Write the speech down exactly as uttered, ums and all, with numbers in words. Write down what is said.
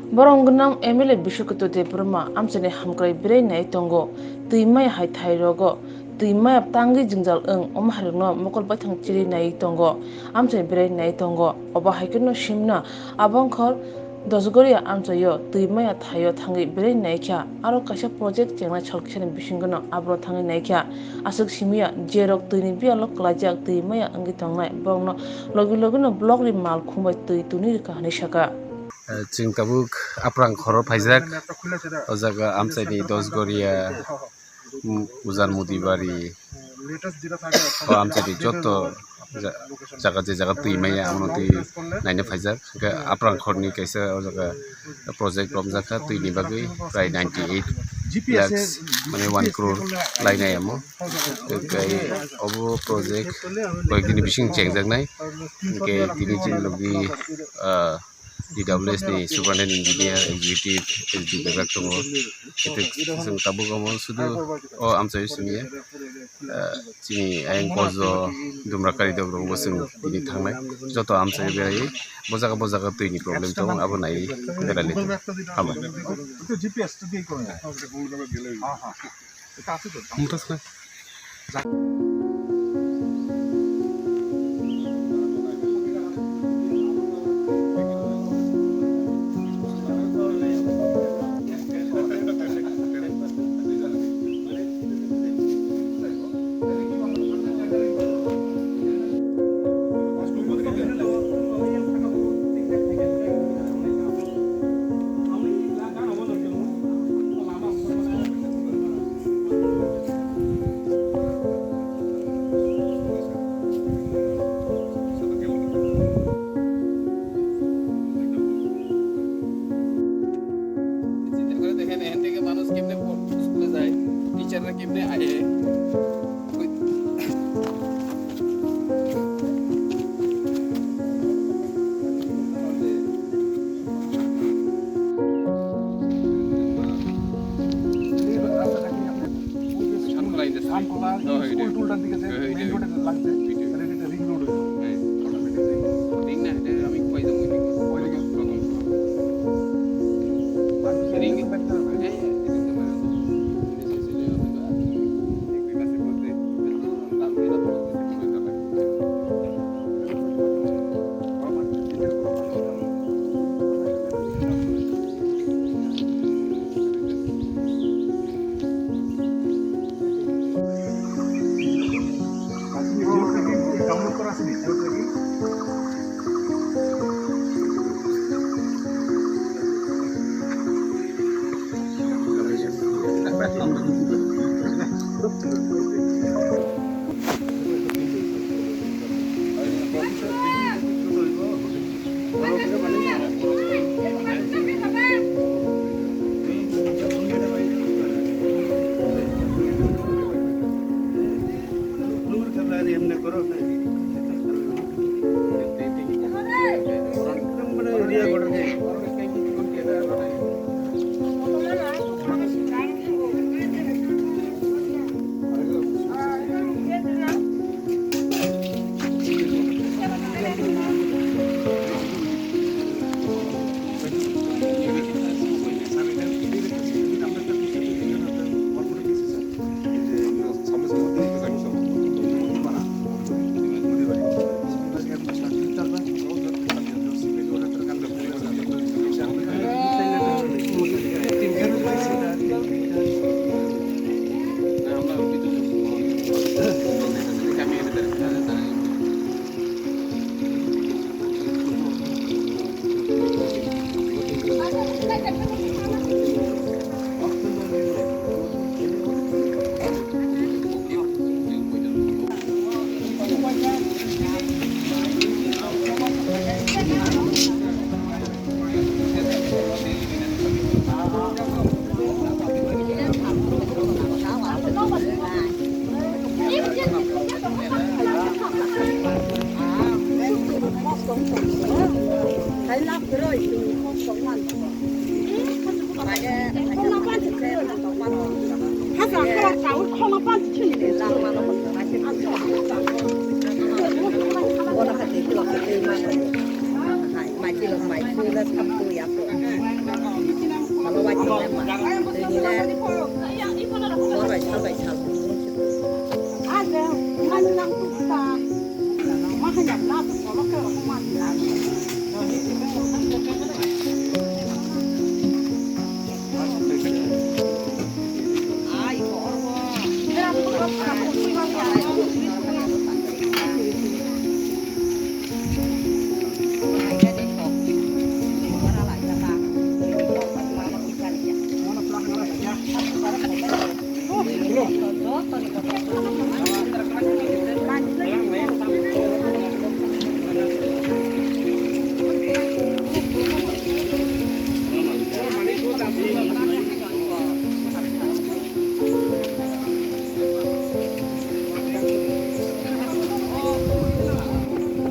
Borok gwnang M L A Biswakito Debbarma amchaini hamkrai berai nai tongo, twi maya hai thai rogo, twi maya tangwi jwngjal wng omo hairokno mokol baithang chiri nai tongo, amchai berai nai tongo. Obo hai kheno simna Abangkhor Dosgoria amchaio twi maya thaio thangwi berai naikha, aro kaisa project chengnai sal kisani bisingono abro thangwi naikha. Aswk simiya, jerok twini biyalo kwlaijak twi maya wngwi tongnai, borokno logi logino block ni mal khumbai twi tuni rwkha hwnwi sakha. Eh, chwng tabuk Aprang khoro phaijak, o jaga amchaini Dosgoria, mm, Ujan Mudibari, o amchaini joto ja-, jaga je jaga twi maya, amo twi naina phaijak. Hwnkhe Aprang khorni kaisa o jaga project romjak kha, twini bagwi prai ninety eight lakhs, mane one crore lainai amo. Hwnkhe obo project koyekdini bising chengjaknai. Hwnkhe tini chini logi, ah, D W S ni Superintendent Engineer, Executive, S D bebak tongo. Ete chwng tabuk omo sudu o amchaio simiya, ah, chini ayang kojo dumra kari dok rok bo chwng tini thangnai. Joto amchaio berai bo jaga bo jaga twini problem tongo abo nai berai lai. Hamo. চিন্তা করে দেখেন, এখান থেকে মানুষ কেমনে পড়-, স্কুলে যায়, টিচাররা কেমনে আহে। ধানখোলা স্কুল টুলটার দিকে যে মেইন রোডে লাগছে, এটা একটা রিং রোড হইল। রিং না, এটা আমি কই যাবো? ওইদিকে। রিং।